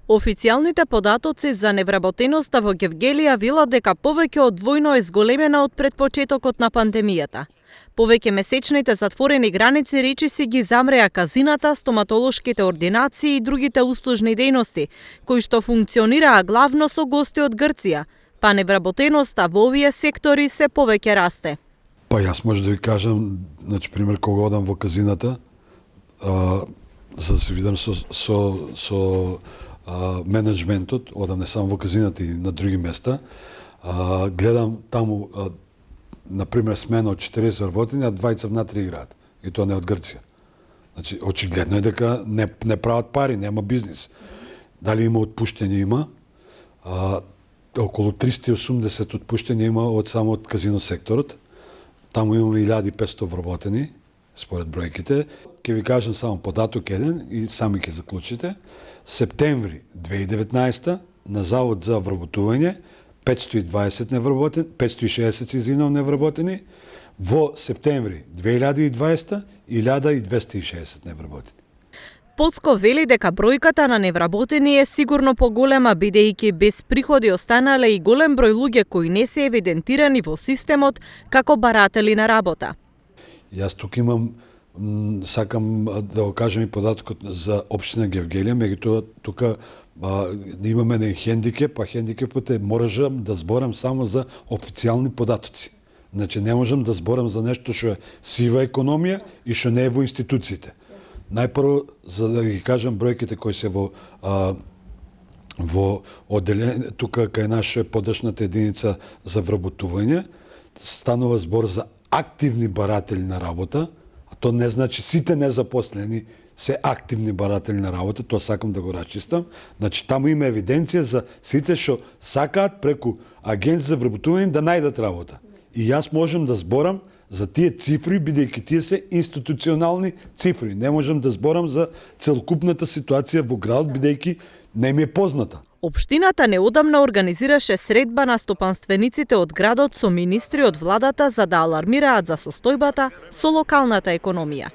Официјалните податоци за невработеноста во Гевгелија велат дека повеќе од двојно е зголемена од пред почетокот на пандемијата. Повеќе месечните затворени граници речиси ги замреа казината, стоматолошките ординации и другите услужни дејности, кои што функционираа главно со гости од Грција, па невработеноста во овие сектори се повеќе расте. Па јас може да ви кажам, пример, кога одам во казината, за да се видам со менеджментот, одам не само во казината и на други места, гледам таму, например, смена од 40 работени, а 20 внатре играат. И тоа не од Грција. Значи, очигледно е дека не прават пари, нема бизнис. Дали има отпуштење? Има. Околу 380 отпуштење има само од казино секторот. Таму имаме 1500 вработени, според бројките. Ќе ви кажам само податок еден и сами ќе заклучите. Септември 2019 на Завод за вработување 520 невработени, 560 невработени, во септември 2020 1260 невработени. Поцко вели дека бројката на невработени е сигурно поголема, бидејќи без приходи останале и голем број луѓе кои не се евидентирани во системот како баратели на работа. Јас тук имам, сакам да го кажам и податокот за општина Гевгелија, меѓутоа тука имаме еден хендикеп, а хендикепот е можам да зборам само за официјални податоци. Значи не можам да зборам за нешто што е сива економија и што не е во институциите. Најпрво, за да ги кажам бројките кои се во одделение, тука кај наша подршната единица за вработување, станува збор за активни баратели на работа, а то не значи сите незапослени се активни баратели на работа, тоа сакам да го рачистам. Значи, таму има евиденција за сите што сакаат преку агенција за вработување да најдат работа. И јас можам да зборам за тие цифри, бидејќи тие се институционални цифри. Не можам да зборам за целокупната ситуација во градот, бидејќи не ми е позната. Општината неодамна организираше средба на стопанствениците од градот со министри од владата за да алармираат за состојбата со локалната економија.